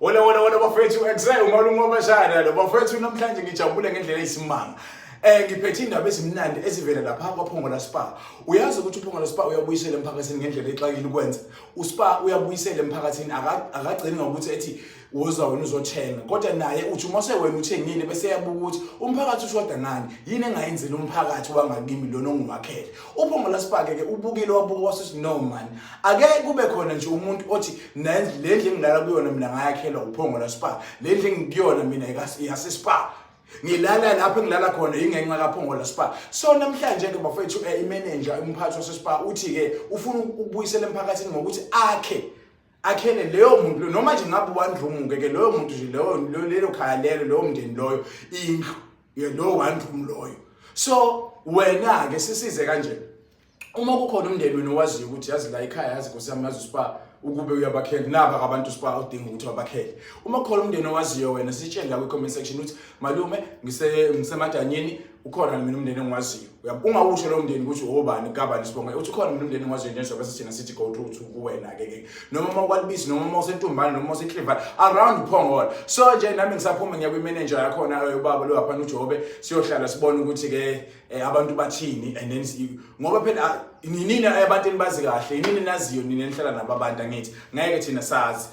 Wona wona wona bafethu, exe umalume wabashana lo bafethu. Namhlanje ngijabule ngendlela eyisimanga. Ngiphethe indaba ezimnandi ezivela lapha kwaPhongola Spa. Uyazi ukuthi uPhongola Spa uyabuyisela emphakathini ngendlela exakile ukwenza. USpa uyabuyisela emphakathini, akagcini ngokuthi ethi woza wena uzothenga, kodwa naye uthi uma sewena uthengile bese yabuka ukuthi umphakathi ushoda ngani, yini engayenzela umphakathi wangakimi lona ongiwakhele. UPhongola Spa ke ubukile, wabuka, wasuthi no man, ake kube khona nje umuntu othi le ndlu engilala kuyona mina ngayakhelwa uPhongola Spa, le ndlu engikuyona mina yase-Spa, ngilala lapho engilala khona ingenxa kaPhongola Spa. So namhlanje ke bafethu, imanager, umphathi wase-Spa uthi ke ufuna ukubuyisela emphakathini ngokuthi akhe akhele leyo muntu noma nje ngabe one room ke loyo muntu nje, leyo lelo khaya lelo, loyo mndeni loyo, indlu lo one room loyo. So wena ke sisize kanje, uma kukhona umndeni wena owaziyo ukuthi yazi la ekhaya, yazi nkosi yami, yazi uSpa ukube uyabakhela, naba abantu uSpa udinga ukuthi wabakhele. Uma kukhona umndeni owaziyo wena, sitshele la kwi-comment section ukuthi malume, ngisemadanyeni, ukhona mina umndeni engiwaziyo. Ungawusho lo mndeni ukuthi obani kabani sibonga, uthi ukhona mina umndeni engiwaziyo nje, bese thina sithi go through to kuwena ke ke noma uma ukwalibisi, noma uma usentumbane, noma useClifford, around uPhongola. So nje nami ngisaphuma ngiya kwi-manager yakhona, ubaba lo waphana uJobe, siyohlala sibone ukuthi ke abantu bathini. And then ngoba phela ninini abantu enibazi kahle, yinini naziyo nini enihlala nabo abantu, angithi ngeke thina sazi.